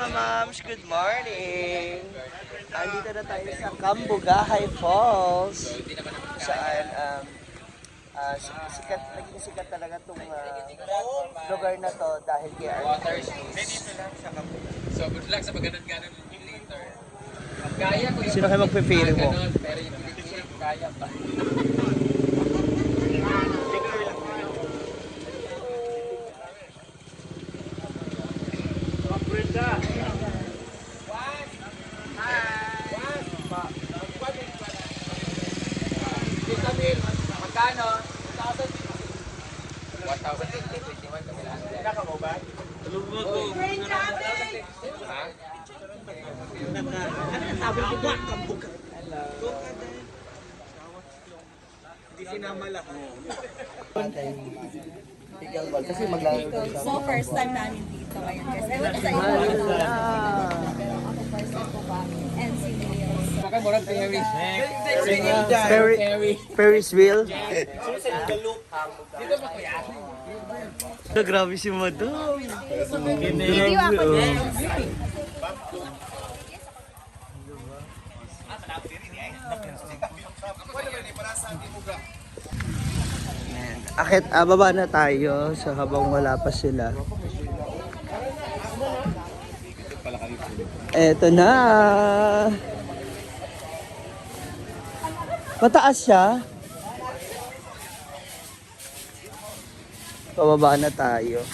Mga moms! Good morning! Andito na tayo sa Cambugahay Falls. Saan sikat, naging sikat talaga itong lugar na to dahil kay Arthur Cruz. So, good luck sa pagganon-ganon later. Kaya ko yung Sino kayo magpe-ferry walk? Ganon, pero yung kilikili, kaya pa. Magkano? 1,021 kami lahat. Ha? Kasi maglalaro tayo sa So, first time namin dito ngayon, guys. Ewan ko sa inyo. Pero ako first time ko pa. And si Niels. Baka murag Ferry. Ferry, Ferris wheel. Dito ba kuya? Grabe si Madam. Video ako, Niels. Akit, baba na tayo sa habang wala pa sila. Eto na. Mataas siya. Pababa na tayo.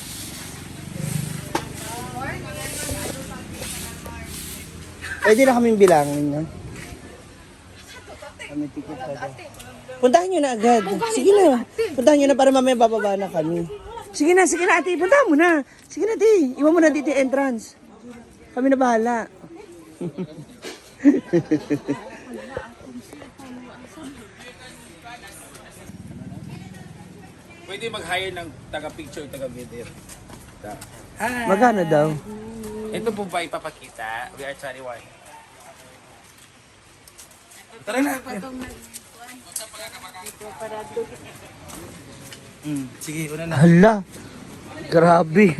Pwede na kaming bilangin, no? Kami ticket pa daw. Puntahan nyo na agad. Sige na. Puntahan nyo na para mamaya bababa na kami. Sige na ate. Puntahan mo na. Sige na ate. Iwan mo na dito yung entrance. Kami na bahala. Pwede mag-hire ng taga-picture, taga-video. Hi! Magkano daw? Ito po ba ipapakita? We are 21. Tara na! Sige, una na. Hala. Grabe.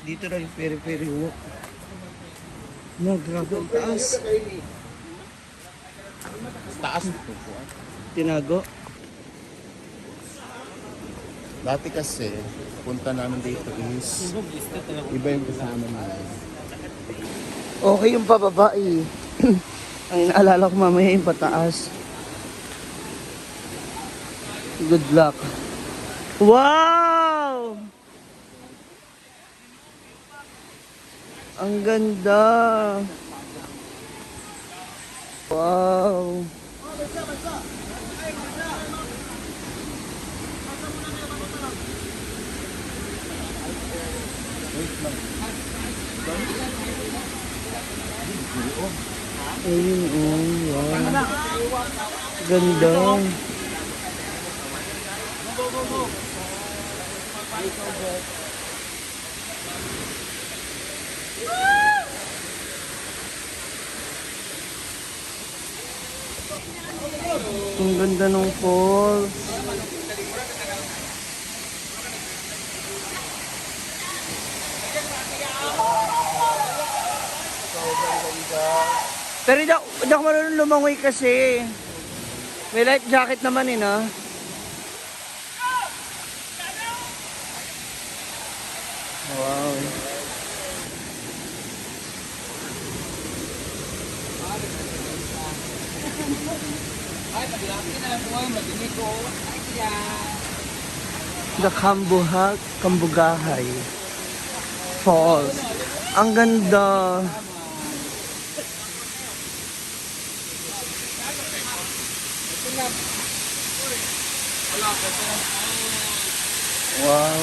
Dito na yung peri-peri walk. Na, grabe ang taas. Taas. Tinago. Dati kasi, punta namin dito is iba yung kasama namin. Okay yung pababa eh. Ang inaalala ko mamaya yung pataas. Good luck. Wow! Ang ganda. Wow. Ayun, oh, wow. Ganda. Ang ganda ng falls. Pero hindi ako marunong lumangoy kasi. May life jacket naman eh, no? Wow. Ay, maglaki na lang buhay, madinig ko. Ay, kuya. The Cambugahay Falls. Ang ganda. Wow.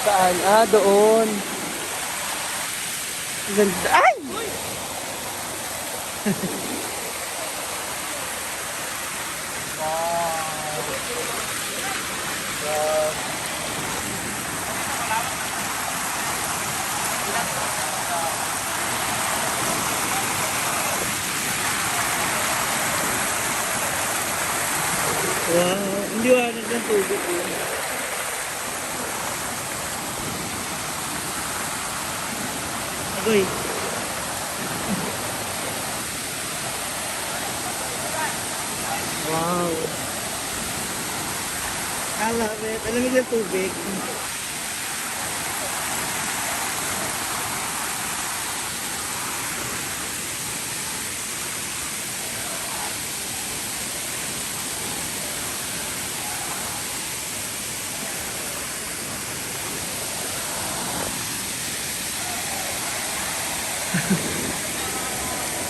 Saan? Ah, doon. Ganda. Ay! Wow, hindi liwanag ng tubig eh. Agoy. Wow. I love it. Alam mo yung tubig.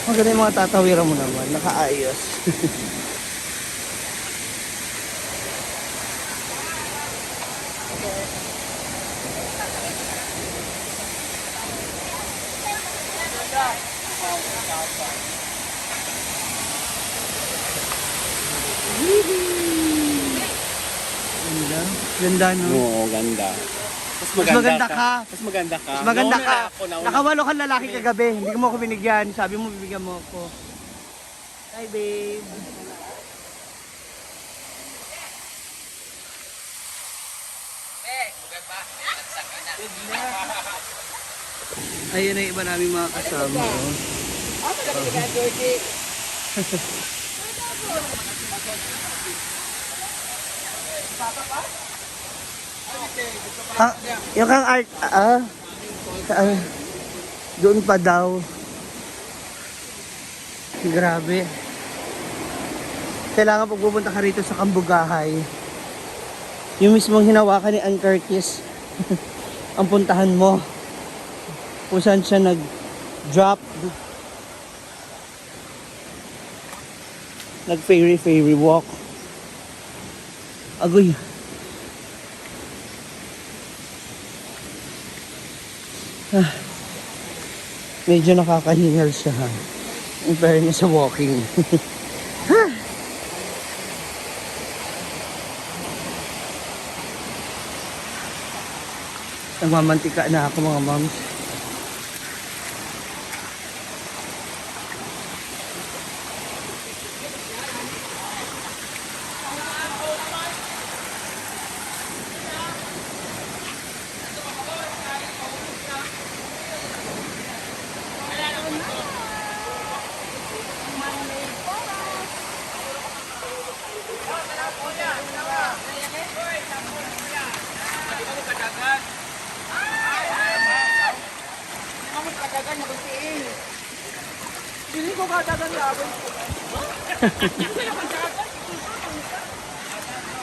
Maganda yung mga tatawiran mo naman. Nakaayos. Ganda. Ganda, no? Oo, ganda. Mas Mas maganda ka. Mas maganda ka. Mas maganda Nauna ka. na ako, nauna. Nakawalo kang lalaki kagabi. Hindi mo ako binigyan. Sabi mo, bibigyan mo ako. Hi, babe. Ayun na yung iba namin mga kasama. Oh. Ah, yung kang art, ah, doon pa daw. Grabe. Kailangan pag pupunta ka rito sa Kambugahay, yung mismong hinawakan ni Ann Curtis, ang puntahan mo. Kung saan siya nag-drop. Nag-ferry-ferry walk. Agoy. Medyo nakakahingal siya. Ha. In fairness sa walking. Ha. Nagmamantika na ako, mga moms.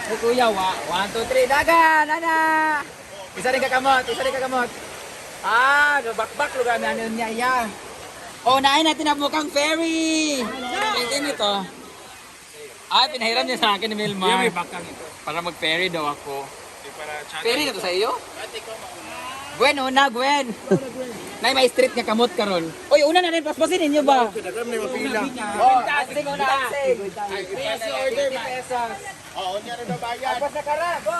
Oh, kuya, 1, 2, 3, dagan, ana! Isa rin kakamot, isa rin kakamot. Ah, bakbak lugar na ano niya iya. Oh, nain natin ang mukhang ferry. Tingin ito. Ay, pinahiram niya sa akin ni Milmar. may bakang ito. Para mag-ferry daw ako. Ferry na to sa iyo? Gwen, una, Gwen. Nay, may street nga kamot karon. Oy, una na rin, paspasin ninyo ba? Oh, ansing una. Peso order, pesos. Oo, niya rin babayad. Tapos na kara, go!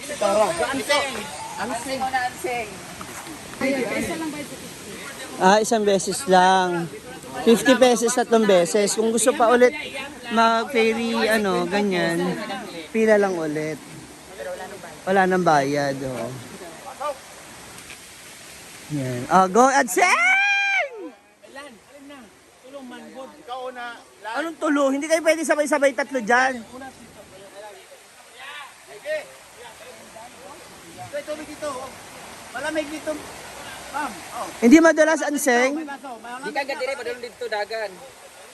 Tara. Ansing. Ansing una, ansing. Ah, isang beses lang. 50 pesos tatlong beses. Kung gusto pa ulit mag-ferry, ano, ganyan, pila lang ulit. Wala nang bayad, oh. Yan. Ah, go, Adseng! Ikaw una. Anong tulo? Hindi kayo pwede sabay-sabay tatlo dyan. Tubig dito. Malamig dito. Ma'am, oh. Hindi madalas, Anseng? Baso, malamig. Di ka gadire, padulong dito dagan.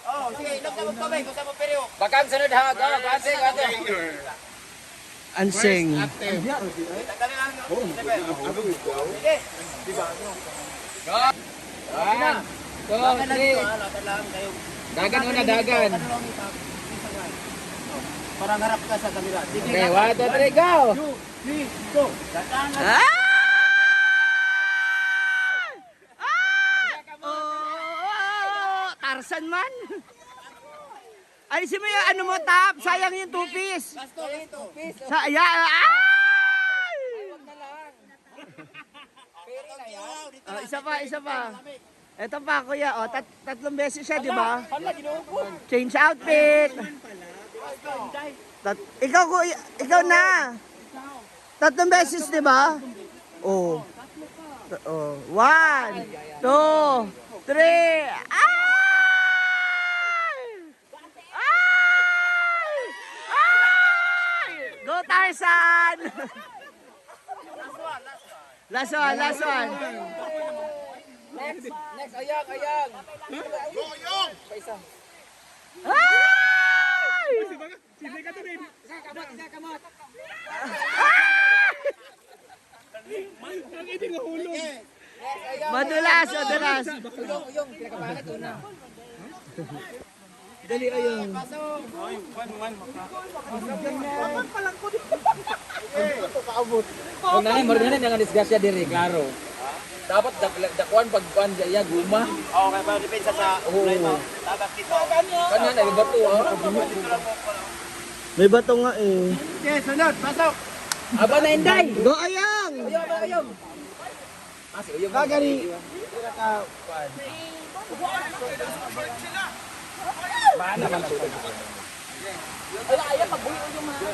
Oh, sige, ilog na magtubig. Gusto mo pero. Baka ang sunod ha, go, go, ansing, ansing. Anseng. Tanggalin lang. Sige. One, two, three. Lakad lang kayo. Dagan una, dagan. Ano lang yung Parang harap ka sa camera. Sige. Okay, 1, 2, 3, go! 2, 3, go. Ah! Ah! Oh, Tarzan man. Alisin mo yung ano mo, top. Sayang yung two-piece. Sa, ya, ay! Oh, isa pa, isa pa. Ito pa, kuya. Oh, tatlong beses siya, di ba? Change outfit. Ikaw, kuya, ikaw na. Tatlong beses, di ba? Oo. Oh. One, two, three. Ay! Ay! Ay! Go Tarzan! Last one, last one. Next, next, ayang, ayang. Go, Oyong! Pa isa. Ay! Isa kamot, isa kamot. Next, ayang. Madulas, madulas. Uyong, uyong, pinakapangit una. Dali ayun. Kung nanay, marunong na nga disgrasya diri, klaro. Dapat dakuan pag kuan iya guma. Okay, ba depensa sa Oo. tabak dito. Kanan ay bato ah. May bato nga eh. Okay, sunod, pasok. Aba na inday. Go ayang! Uyong, aba uyong. Ah, si uyong. Bagari. Ay, ayaw pagbuhi uyong ha.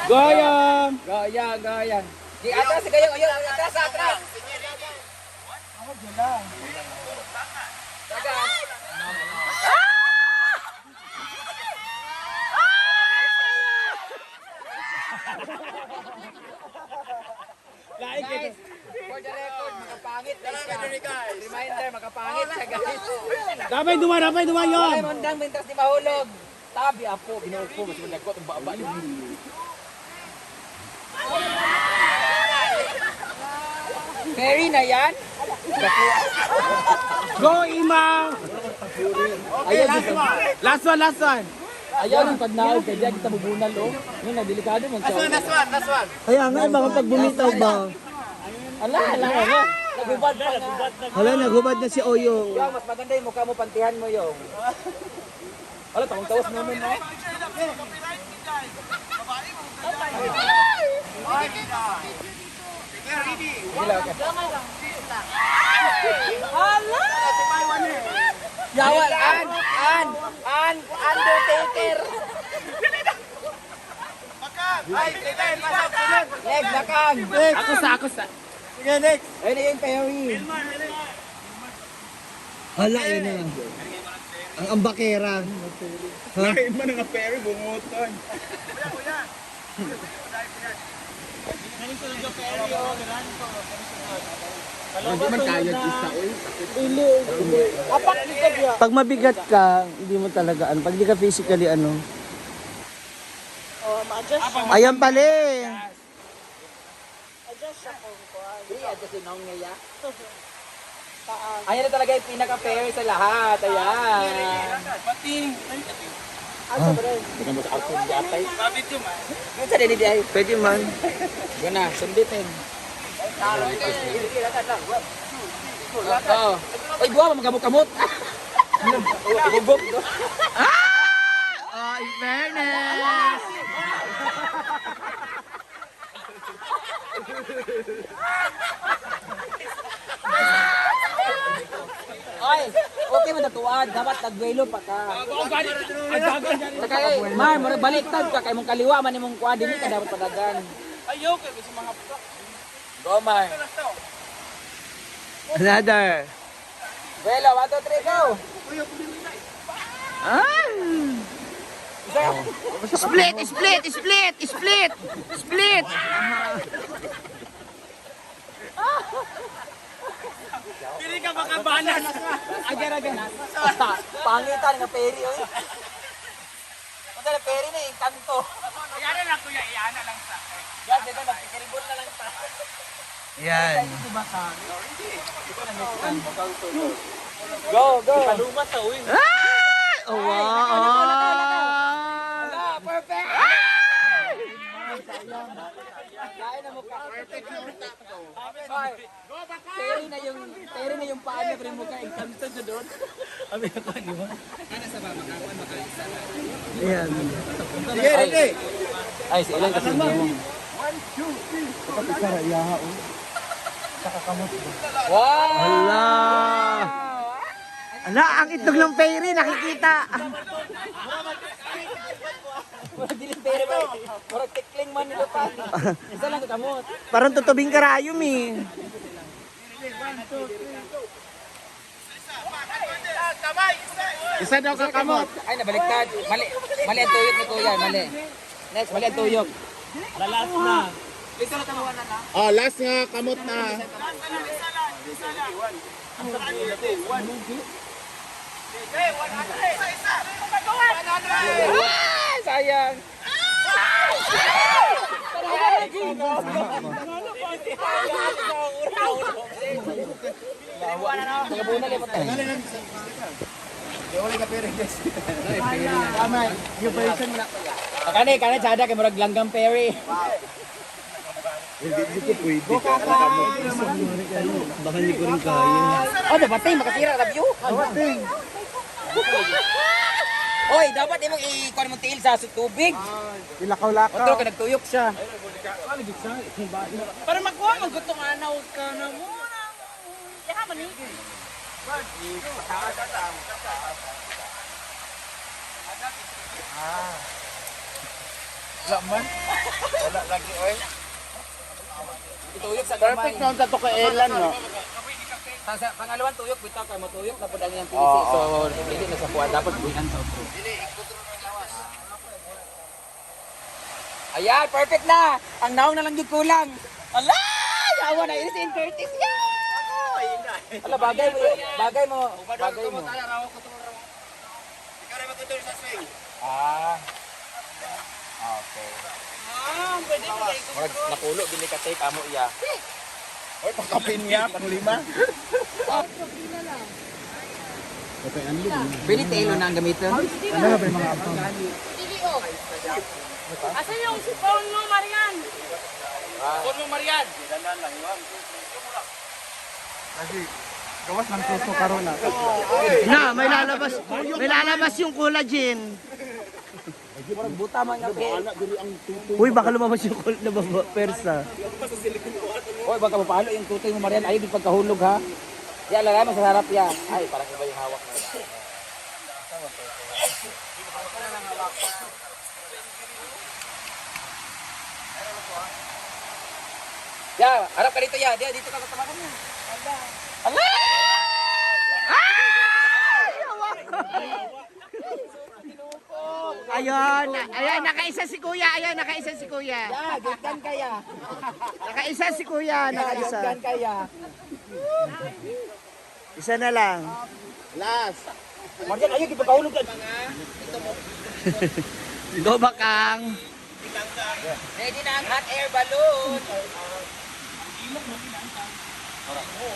Goyang! Goyang, goyang. Di atras, si gayang, uyong, atras, atras. Tagas. Guys, for the record, makapangit na siya. Reminder, makapangit siya, guys. Damay duwa, damay duwa yon. Ay, mondang mintas di mahulog. Tabi apo, ginoo ko, mas malagot ang baba niyo. Ferry na yan? Go, Ima! Ayaw, last one. Last one, last one. Ayaw ng pagnaog, kaya di kita mubunal, oh. Yun na, delikado man siya. Last one, last one. Kaya nga, eh, baka pag bumitaw ba? Ala, ala, ala. Nagubad pa nga. Hala, naghubad na si Oyong. Yung, mas maganda yung mukha mo, pantihan mo yung. Ala, tawang tawas naman, no? Yawal, an, undertaker. Ay, sige, pasok, sunod. Leg, lakang. Ako sa, ako sa. Sige, next. Ayun na yung Perry. Hala, yun na. Ang ambakera. Ha? man nga Perry, bunguton. Hindi man kaya isa, oy. Pag mabigat ka, hindi mo talaga ano. Pag di ka physically ano. Oh, ma-adjust siya. Ayan pala eh. Adjust siya kung kuan. Hindi, adjust yung naong niya. Ayan na talaga yung pinaka-ferry sa lahat. Ayan. Bating. Tingnan mo sa outfit ni Atay. Sa din ay. Pwede man. Gana, sunditin. Oo. Oy, buwa magamot-kamot. Gugog. Oh, in fairness! Oy, okay man natuan, dapat nagwelo pa ka. Saka eh, Mar, murag baliktad ka kay mong kaliwa man imong kuan dinhi ka dapat padagan. Ayaw, kay sa mga Go, Mar. Another. Welo, 1, 2, 3, go. Ah! Split, split, split, split, split. Pili ka makabalas. Agar, agar. Pangitan nga peri oy. Unsa na peri na yung kanto. Iyana lang, kuya. Iyana lang sa. Yan, dito nagpikilbol na lang ta. Yan. Go, go. Paluma sa uwi. Ah! Oh, wow. Ah, perfect! Kain na mukha. Perfect na mukha. Terry na yung paa niya pero yung mukha exempted na doon. Ayan. Sige, ready. Ay, si Ilan kasi mo. Wow! Hala. Ala, ang itlog ng fairy nakikita. Murag dili pere ba? Murag tikling man nila pa. Isa lang kamot. Parang tutubing karayom eh. Isa daw kakamot. Ay, nabaliktad. Mali, mali ang tuyok ni Kuya, mali. Next, mali ang tuyok. Last na. Ito na tama na. Oh, last nga kamot na. Ah, sayang. Kani, kani, tsada kay murag langgam Perry. Hindi ko pwede kakamot. Baka hindi ko rin kaya. Oh, dapat makasira ka view. Oy, dapat imong i-kuan mo tiil sa tubig. Ilakaw-lakaw. Otro ka nagtuyok siya. Para makuha man gutong anaw ka na muna. Yaha man ni. Wala lagi, oy. Ituyok sa gamay. Perfect noon sa to kay Elan, no? Sa pangalawan tuyok bitaw kay motuyok na pud ang iyang PC. So dili na sa kuan dapat buhian sa otro. Ayan, perfect na. Ang naong na lang yung kulang. Ala! Yawa na inis in Curtis. Yeah! Ala, bagay mo. Bagay mo. Bagay mo. Ah. Okay. Murag nakulo gini ka tape amo iya. Oy, pakapin niya, panglima. Pwede telo na ang gamiton. Asa yung si phone mo, Marian? Phone mo Marian. Na, may lalabas. May lalabas yung collagen. Murag buta man nga pe. Uy, baka lumabas yung collagen na baba, persa. Oy, baka mapalo yung tutoy mo Marian. Ayaw din pagkahulog ha. Ya, lalay mo sa harap ya. Ay, parang iba yung hawak mo. Ya, harap ka dito ya. Dia, dito ka sa tabakan mo. Ala! Ayun, ayun, nakaisa si kuya. Ayun, nakaisa si kuya. Ya, gitkan kaya. Nakaisa si kuya, nakaisa. Gitkan kaya. Isa na lang. Last. Marian, ayaw di pagkahulog ka. Go bakang. Ready na ang hot air balloon.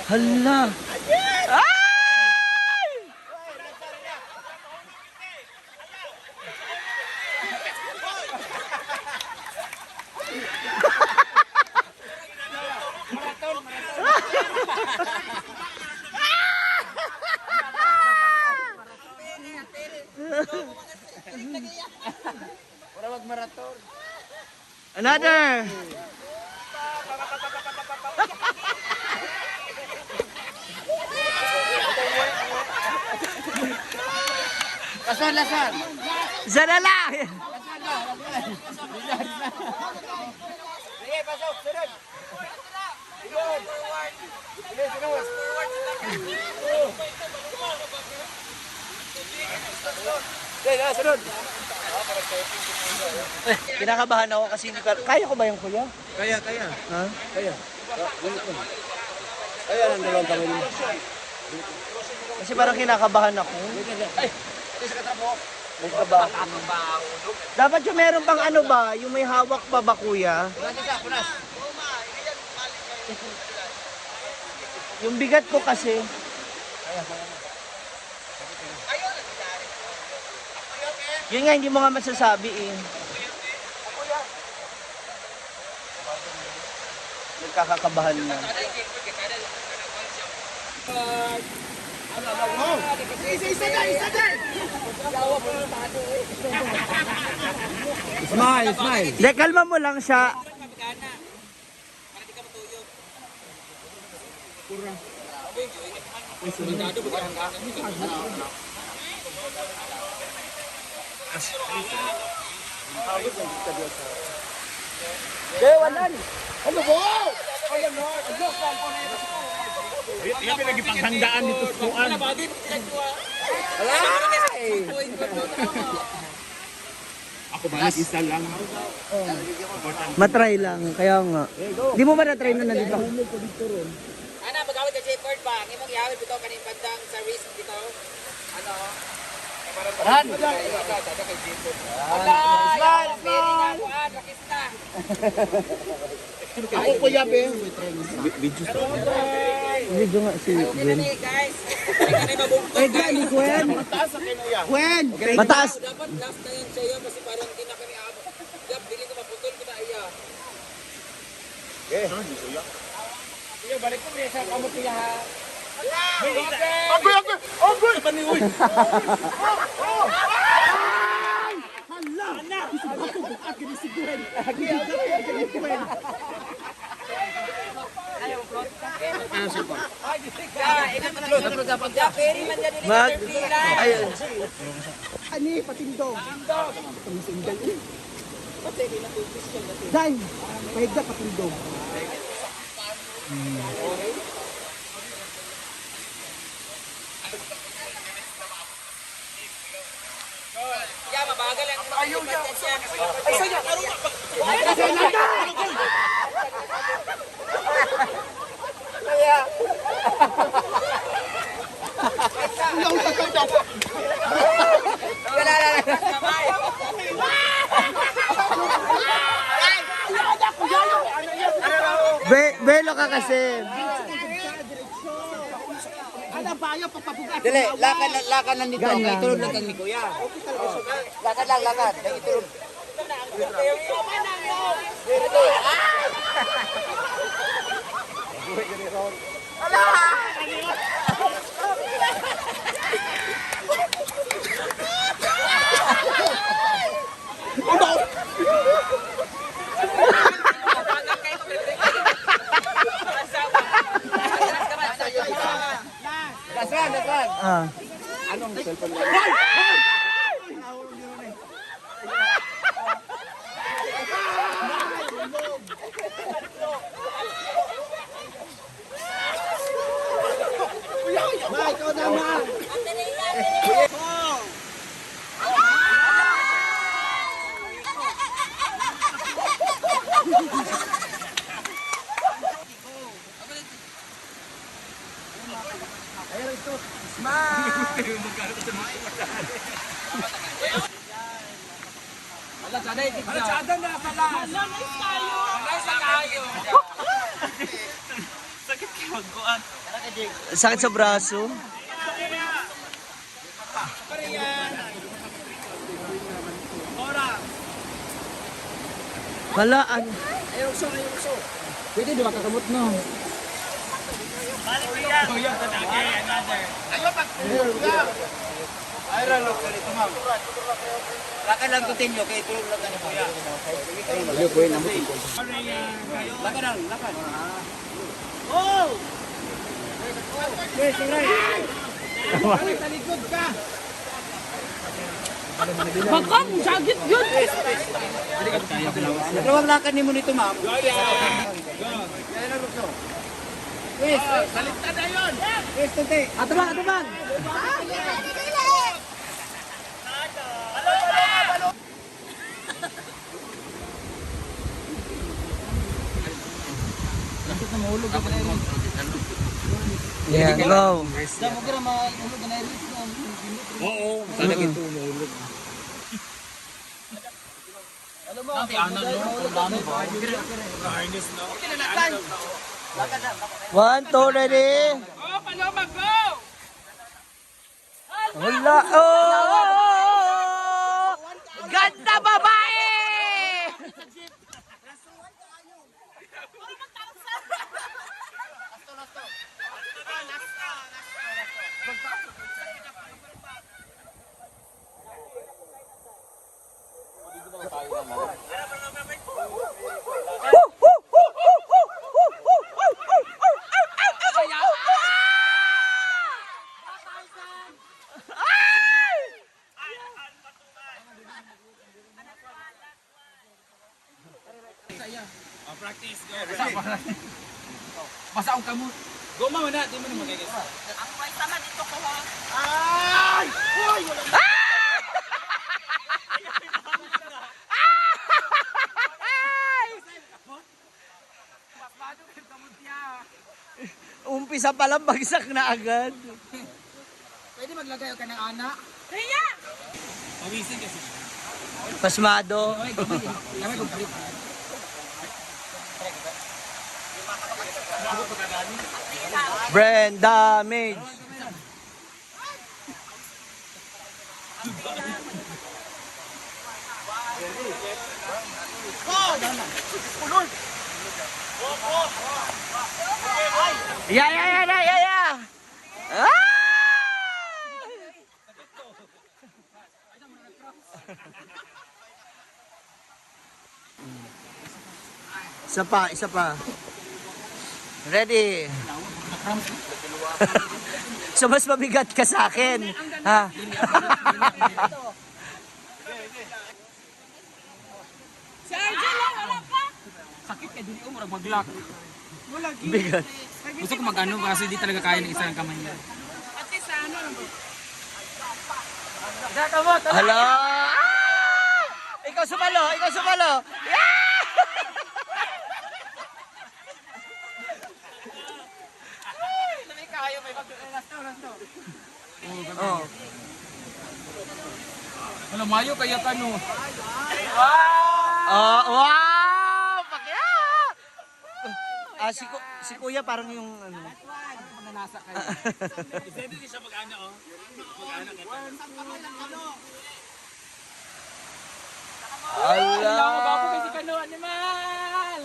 Hala. Ay! Another. Lasan, lasan. Isa na lang. Sige, pasok, sunod. Sunod. Sige, sunod. Sige, na, sunod. Kinakabahan ako kasi hindi ko... Kaya ko ba yung kuya? Kaya, kaya. Ha? Kaya. Kaya ng dalawang kamay mo. Kasi parang kinakabahan ako. Ay, ito sa katrapo. May kaba. Dapat yung meron pang ano ba, yung may hawak pa ba kuya? Punas isa, punas. Yung bigat ko kasi. Yun nga, hindi mo nga masasabi eh. Nagkakakabahan na. Smile, smile. Hindi, kalma mo lang siya. Yung pinagipanghandaan dito sa kuan. Ako ba isa lang. Matry lang, kaya nga. Hindi mo ba na-try na nandito? Ana, magawad ka J-Ford ba? Ang imong iawit bitaw kaning bandang sa risk bitaw. Ano? Ran. Wala, smile, smile. Rakista. Ako kuya be. Video nga si Okay na Gwen. ni guys. Ay mabugtong. Gwen, Gwen. Gwen. Mataas! Dapat last na yun siya kasi parang hindi na kami abot. Gab, dili ko maputol ko na iya. Iyo, balik ko sa kamot niya ha. Agoy, agoy, agoy. Ferry man dyan dili Mag... ka Ay, Ani, patindog. Tumisinggal eh. Dan, pahigda patindog. Ya, mabagal ang ayaw niya. Ay, saya. Belo ka kasi. Dili, lakad lakad lang dito. Kay tulog lang kang ni Kuya. Lakad lang, lakad. Kay tulog. Last one, last one. Ah. Ma, ikaw na, ma. Sakit sa braso. Wala, ano. Pwede di ba kakamot no? Lakad lang continue kay tulog lang kani kuya. Lakad lang, lakad. Bakang, sagit yun! Dalawang lakad nimo nito, ma'am. Yes. Baliktad na yun. Yes, tunti. Atubang, atubang! Yeah, go. Oo, sana gito mahulog. One, two, ready? Go, Paloma, go! Wala. Oh! Hala, babae! Basta ang kamot. Goma man na, di mo na magigis. Ang way sama dito ko ha. Umpisa pa lang, bagsak na agad. Pwede maglagay ka ng anak. Kaya! Pawisin kasi. Pasmado. Gamay complete. Brain damage. Yeah, yeah, yeah, yeah, yeah, yeah. Ah! Isa pa, isa pa. Ready? So mas mabigat ka sa akin. Ha? Si Arjun lang, wala pa. Sakit ka dili murag maglak. Bigat. Gusto ko mag-ano kasi di talaga kaya ng isang kamay niya. Ate sa ano? Hala! Ah! Ikaw sumalo! Ikaw sumalo! Yeah! Oh. Ano mayo kaya ka no? Oh, wow! Pakya! Ah, si Kuya parang yung ano. Mananasa kayo. Pwede siya mag-ano, oh. Mag-ano kita. Ala! Bago kasi kano animal.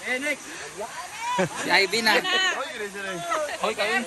Eh next. Si Ivy na. Hoy kayo.